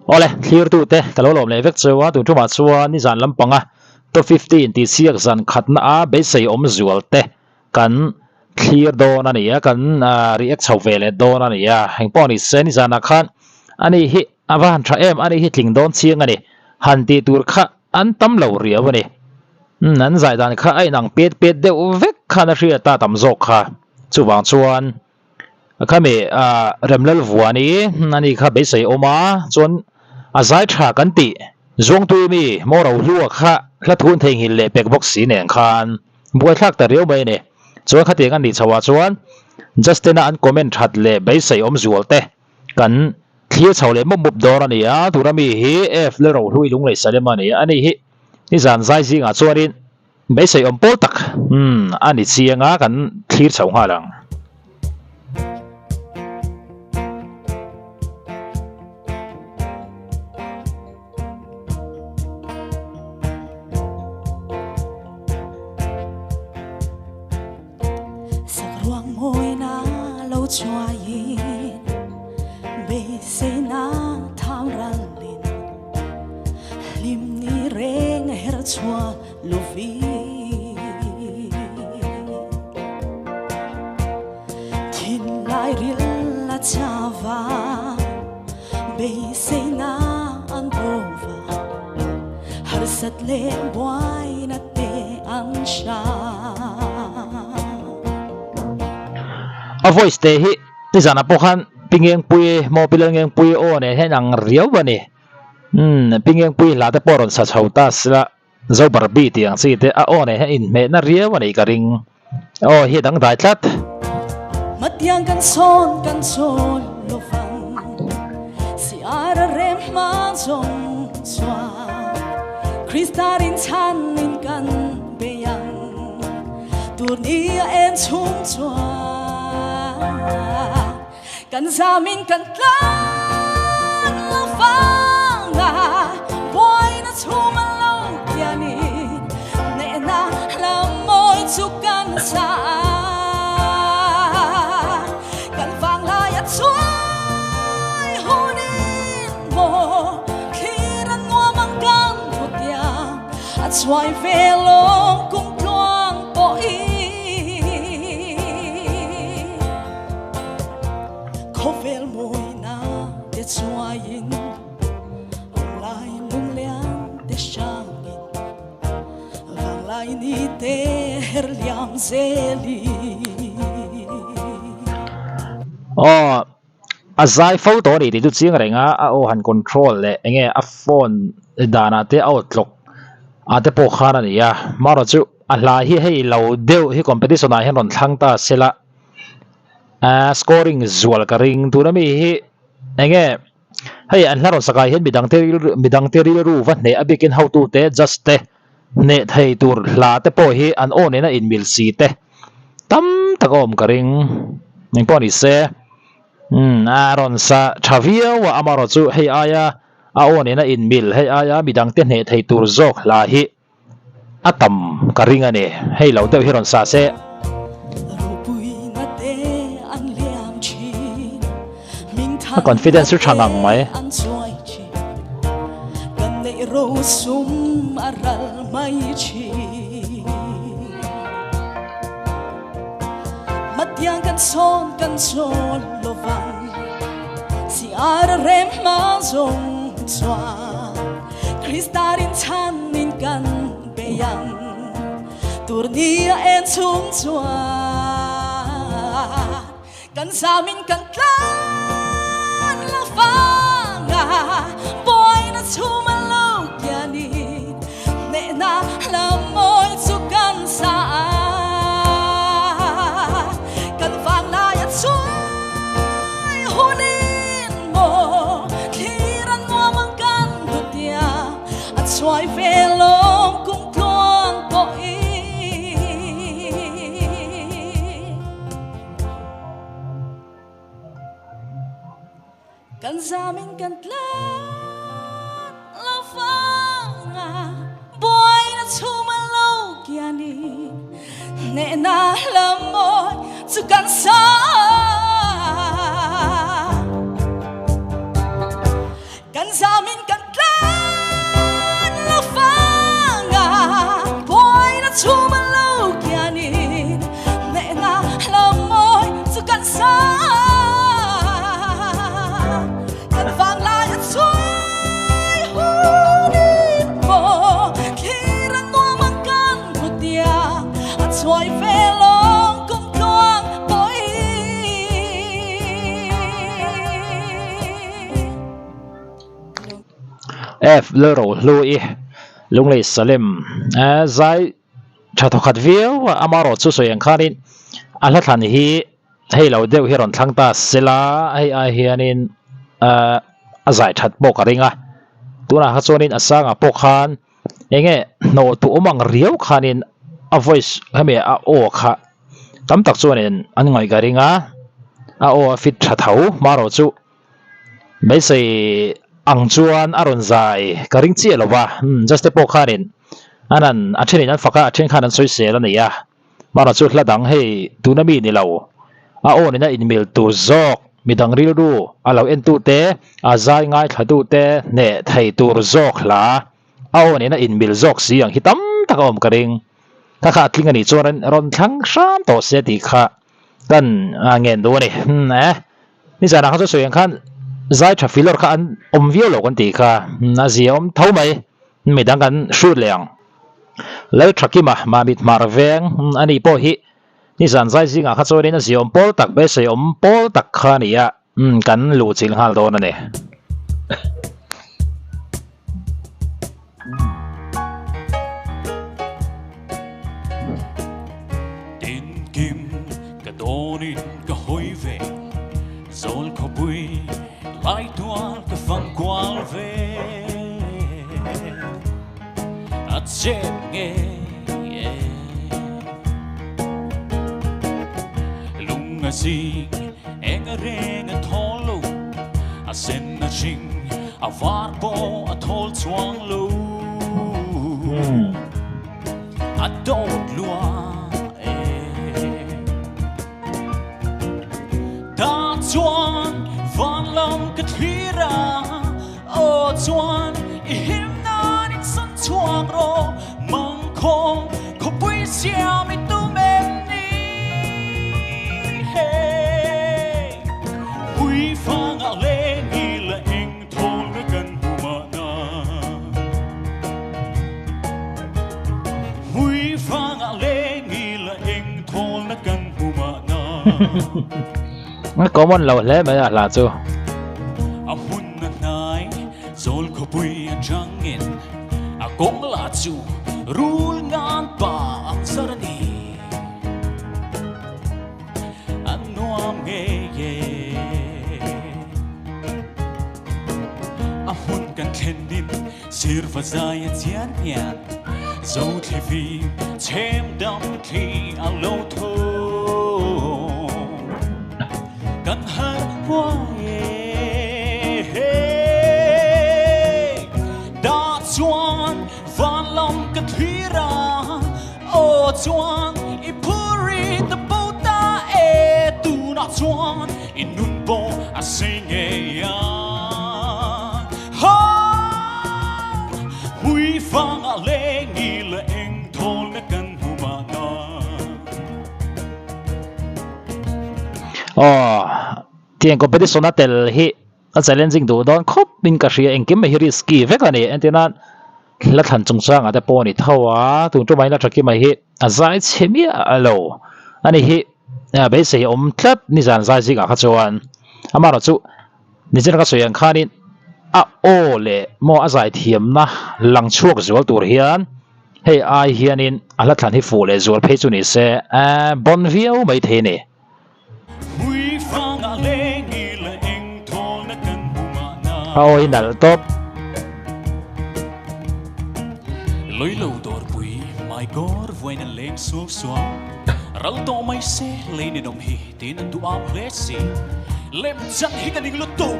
Awle, thlirtute ka lo lawm leh vek cheu a, tun tumah chuan nizan lampanga Top 15 tih chhiak zan khatna a beisei awm zual te kan thlir dawn a ni a, kan react chho ve leh dawn a ni a, engpawh ni se nizanah khan ani hi a va han tha em, ani hi tling dawn chiang a ni, han tih tur kha an tam lo riau a ni. Umm an zai dan kha a inang pet pet deuh vek khan a hriat a tam zawk kha, chuvang chuan Khami Remlal Vuani ani kha beisei awm a, chuan a zai tha kan tih Zuangtui mi Maw Rohlua kha hla thun theihnghilh leh pek bawk si nen khan buaithlak ta riau mai a ni. Chuan khatiang a nih chhoh ah chuan Justin-a an comment that leh beisei awm zual te kan thlir chho leh mup mup dawn a ni a, tuna mi hi F Lal Rohlui Lunglei Salem a ni a, ani hi nizan zai zingah chuanin Beisei awm pawl tak a ni chiang a, kan thlir chho nghal ang. Sakruang mawina lo chuaiin beiseina thang ralin hlim ni reng her chhuah Luvi Thinlai ril a chava Beiseina an bova Harsat leh buaina te an hra. A voice te hi nizanah pawh khan Pi Ngengpuii maw Pi Lalngengpuii aw nen hian ang riau a ni. Umm Pi Ngengpuii hla te pawh rawn sa chho ta sila. Zo Barbie tih ang chi te a aw nei hian inhmehna riau a nih ka ring. Aw hi a dangdai tlat. Matiang kan sawn kan chawl lovang si ara rem hma zawng chuan Krista rinchhan in kan bei ang tur ni a en chhung chuan Kan zamin kan tlan lo vang a, buaina chhum a lo kianin nehna hla mawi chu kan sa a. Kan vanglai a chuai hunin maw thlir a nuam ang kan hmu tiang a chuai ve lawng kum tluang pawhin. Khawvel mawina te chuaiin Awmlai lunglian te hrangin Vanglai ni te her liam zelin. Aw a zai fo tawh a ni tih chu chiang reng a, a aw han control leh enge a phone danah te a aw tlawk ah te pawh khan a ni a, marawh chu a hla hi hei lo deuh hi competition ah hian rawn thlang ta sela. Ahh scoring zual ka ring tuna mi hi enge hei an hla rawn sak ah hian midang te rilru midang te rilru va hneh a bikin hotu te judge te hneh thei tur hla te pawh hi an aw nena inmil si te tam tak a awm ka ring engpawh ni se umm a rawn sa tha viau a amaherawhchu hei aia a aw nena inmil hei aia midang te hneh thei tur zawk hla hi. A tam ka ring a ni. Hei lo deuh hi rawn sa se. A confidence chu tha ngang mai. Krista rinchhan in kan bei ang tur ni a en chung chuan kan zamin kan tlan lo vang a buaina chhum a lo kianin hnehna hla mawi chu kan sa a kan vanglai a chuai hunin maw thlir a nuam ang kan hmutia a chuai ve lawng kum tluang pawhin. Kan zamin kan tlan lo vang a buaina chhum a lo kianin hnehna hla mawi chu kan sa a. Kan. Kan zamin kan tlan lo fang a, buaina chhum a lo kianin hnehna lo mawi chu kan sa. Kan vanglai a chhuai hunin maw thlir a nuam ang kan hmu tiang a chhuai ve lawng kum tluang pawhin. F Lalrohlu i Lunglei Salem zai tha thawkhat viau a, amaherawh chu sawi ang khanin a hla thlan hi hei lo deuh hi a rawn thlang ta sela hei ai hianin a zai that pawh ka ring a, tunah kha chuanin a sangah pawh khan eng nge hnawh tu awm ang riau khanin a voice hemi a aw kha tam tak chuanin an ngaih ka ring a, a aw a fit tha tho hmarawh chu beisei ang chuan a rawn zai ka ring chiah lo va, just te pawh khanin an han a thenin an fak a a then khan an sawi sel a ni a. Hmanah chu hla dang hei tuna mi ni lo, a aw nena inmil tur zawk, midang rilru a lo entute, a zai ngaithlatute hneh thei tur zawk hla, a aw nena inmil zawk si ang hi tam tak a awm ka ring. Kha kha a tling a nih chuan rawn thlang hram tawh se tih kha kan ngen duh a ni. Eh, nizanah kha chu sawi ang khan zai tha filawr kha an awm viau lo kan tih kha a zia awm tho mai, midang kan hrut leh ang. Lalthakima Mamit Hmar veng a nih pawh hi nizan zai zingah kha chuanin a ziawm pawl tak beiseiawm pawl tak kha a ni a, kan luhchilh nghal dawn a ni. Tinkim ka dawnin ka hawi ve, zawl khawpui lai tual ka fang kual ve. A chep nge Lung a zing eng a reng a thawl lo A sen a hring a var pawh a thawl chuang lo A dawt lua e Ta chuan van lam ka thlir a Aw chuan i him nan in san chhuak rawh, mangkhawng khawpui siam i tum em ni? Hey! Pui fangah leng i la eng thawlna kan hmu mahna. Pui fangah leng i la eng thawlna kan hmu mahna. Common lo hle mai a hla chu. A hmun a hnai zawl khawpui atangin a kawng lah chu rul ngan pa ang zar a ni. A nuam ngei e. A hmun kan thlenin sirva zai a chian hian zo thli vi chhem dam thli a lo tho. Kan har huai e. Da chuan van lam ka thlir a, aw chuan i phur i ta bo ta e, tunah chuan i nun pawh a sei ngei a. Hmui fangah leng i la eng thawlna kan hmu mahna. Aw, tiang competition a tel hi a challenging duh dawn khawp in ka hria engkim mai hi risky vek a ni entir nan hla thlan chungchang ah te pawh a ni tho a tun tumah hian a tha mai hi a zai chhe miah lo a ni hi beisei awm tlat nizan zai zingah kha chuan amaherawh chu nichin ka sawi ang khanin a aw leh maw a zai thiamna lang chhuak zual tur hian Hei ai hianin a hla thlan hi fuh leh zual phei chu ni se, bon viau mai thei a ni. A aw hi nalh tawp. Loilo dawrpui mai gawr vuain an leng suau suau Ral tawh mai se lei ninawm hi tiin an duh am hle si Lem chan hi ka ning lutuk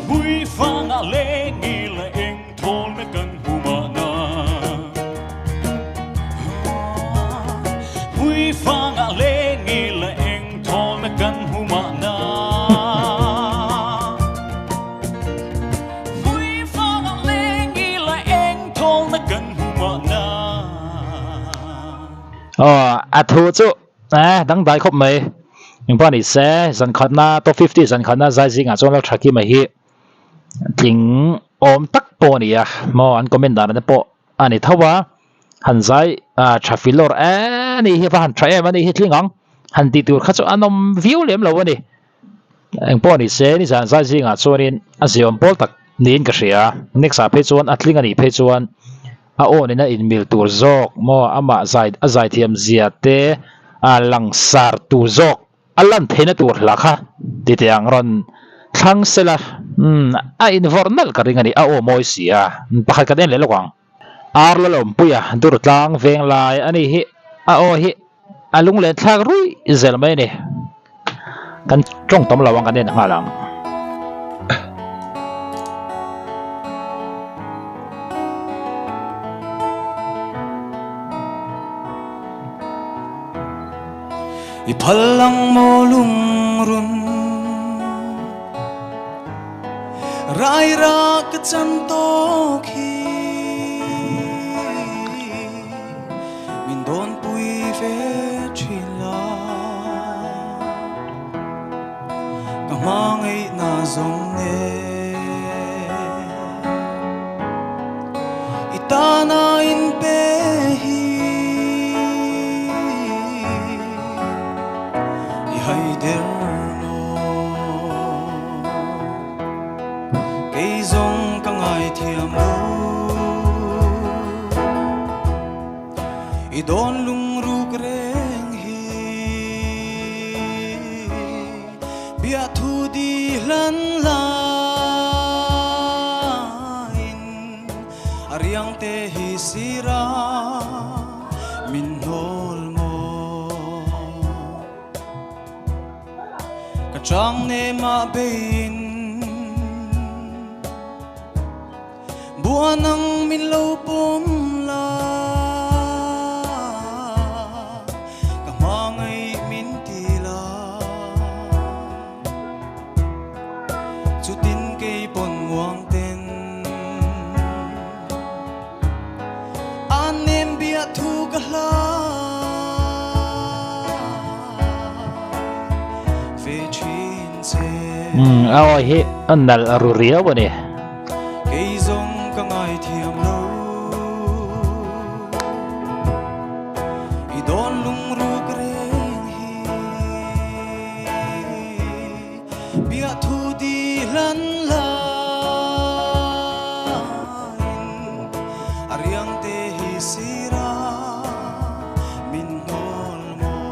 Mui fangah leng i la eng Thawlna kan hmu mahna Hui fangah leng i la eng thawlna kan hmu mahna. Aw a thu chu eh dangdai khawp mai engpawh ni se zan khatna top fifty zan khatna zai zingah chuan Lalthakima hi tling awm tak pawh a ni a maw an comment dan te pawh a ni tho a han zai ah tha filawr eh ni hi va han tha em a ni hi tling ang han tih tur kha chu an awm viau lem lo a ni engpawh ni se nizan zai zingah chuanin a ziawm pawl tak niin ka hria next ah phei chuan a tling a nih phei chuan a aw nena inmil tur zawk maw amah zai a zaithiam zia te a langsar tur zawk a lan theihna tur hla kha ti teh ang rawn thlang sela umm a invawrh nalh ka ring a ni a aw mawi si a pakhat kan en leh lawk ang ar la lawmpuia dur tlang veng lai a ni hi a aw hi a lunglen thlak ruih zel mai a ni kan tawng tam lo ang kan en nghal ang. I phal ang maw lungrun Rai ra ka chan tawk hi Min dawn pui ve thin la Ka hmangaihna zawng nen I tana inpe hi I haider maw Kei zawng ka ngaithiam lo I dawn lungruk reng hi Biahthu di hlan laiin A riang te hi sira min hnawl maw Ka chang nem ah beiin Buan ang min lo pawm la Ka hmangaih min ti la Chutin kei pawn muang ten An nem bia thu ka hla Ve thin che Umm a aw hi a nalh ru riau a ni. Kei zawng ka ngaithiam lo I dawn lungruk reng hi Biahthu di hlan laiin A riang te hi sira min hnawl maw.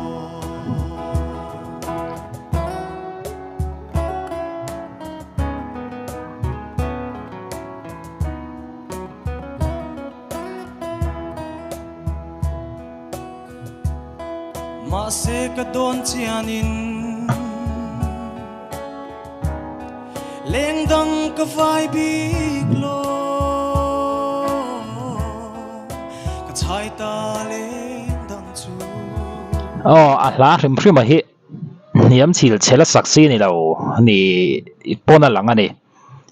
Mahse ka dawn chianin leng dang ka vai bik lo ka chhai ta leng dang chu. Aw a hla hrim hrim a hi. Hniam chhil chhel a sak si ni lo ni pawn a lang a ni.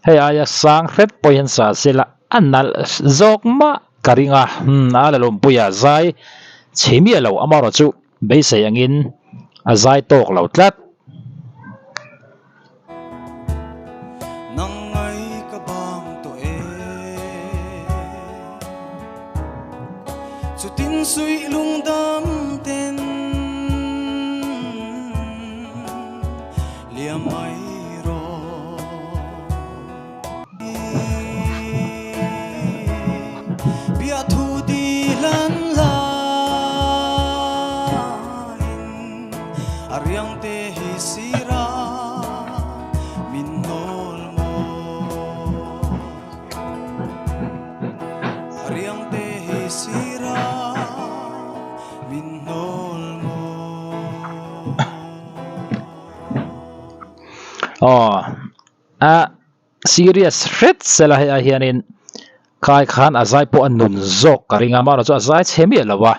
Hei aia sang hret pawh hian sa sela a nalh zawk mah ka ring a, umm a la lawmpuia zai chhe miah lo amaherawh chu beisei angin a zai tawk lo tlat. Nang ngai ka bang tawh e Chutin suih lungdam ten Liam mai rawh Biahthu di hlan laiin A riang te hi sira min hnawl maw A riang te hi sira min hnawl maw. Aw a serious hret sela hei ah hianin khai khan a zai pawh a nun zawk ka ring a amaherawhchu a zai chhe miah lo a.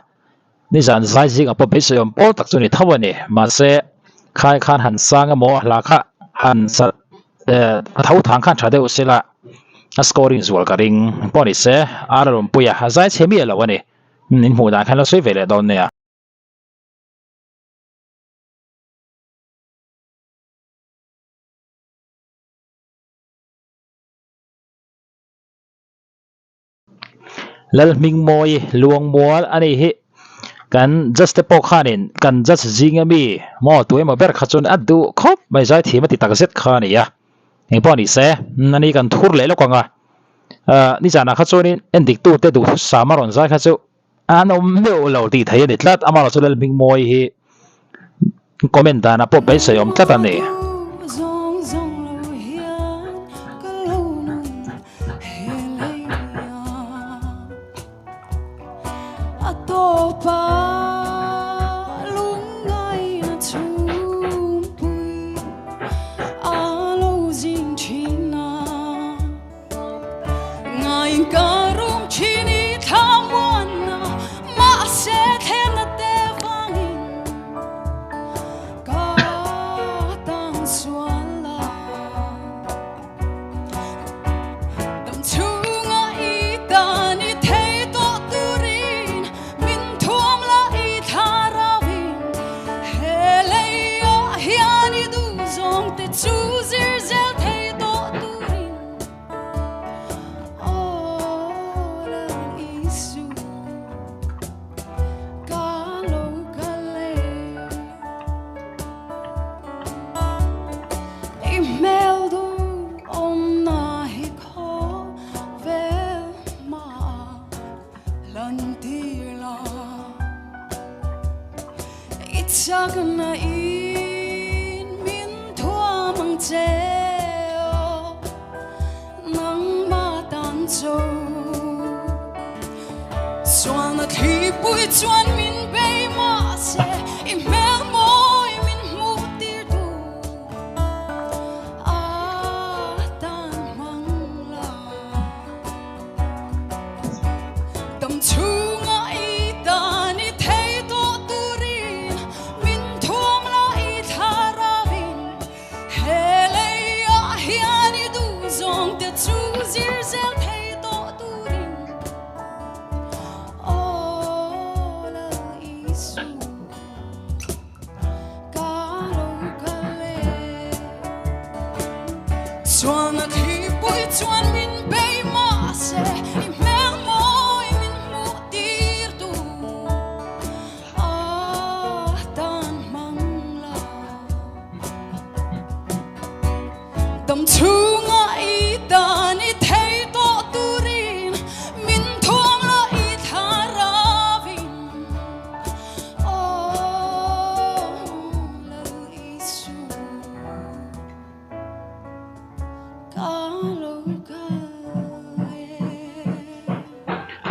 Nizan zai zingah pawh beisei awm pawl tak chu ni tho a ni. Mahse, khai khan han sang emaw a hla kha han sa eh a tho thang khan tha deuh sela a scoring zual ka ring pawh ni se, ar a rawn pui a, a zai chhe miah lo a ni. Min hmuh dan khan lo sawi ve leh dawn nia. Lalhmingmawi Luangmual a nih hi. Kan judge te pawh khanin kan judge zinga mi maw tu emaw ber kha chuan a duh khawp mai zaithiam a ti tak zet kha a ni a. Engpawh a ni se, ani kan thur leh lawk ang a. Ahh nizanah kha chuanin endiktute duhthusam a rawn zai kha chu an awm meuh lo tih theih a ni tlat. Amaherawhchu chu Lalhmingmawi hi comment danah pawh beisei awm tlat a ni.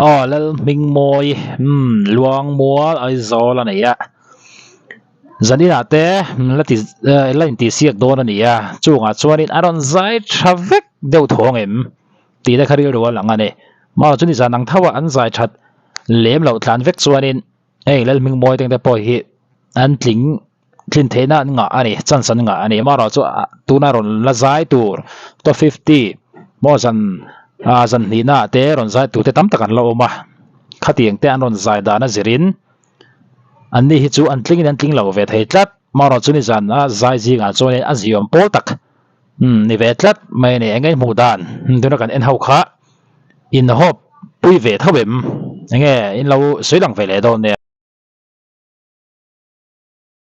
Aw Lalhmingmawi umm Luangmual Aizawl a nei a Zaninah te la ti la intihsiak dawn a ni a chungah chuanin a rawn zai tha vek deuh tho ang em tih te kha rilru a lang a ni maw chu ni zan ang tho a an zai that lem loh tlan vek chuanin hei Lalhmingmawi te pawh hi an tling tlin theihna an ngah a ni chance an ngah a ni amaherawhchu tuna rawn la zai tur top 50 maw zan ah zan hnihna ah te rawn zai tur te tam tak an la awm a khatiang te an rawn zai dan a zirin an ni hi chu an tling in an tling lo ve thei tlat amaherawhchu ni zan a zai zingah chuan a ziawm pawl tak umm ni ve tlat mai a ni eng nge hmuh dan tuna kan en ho kha inhawp pui ve tho em eng nge in lo sawi lang ve leh dawn nia.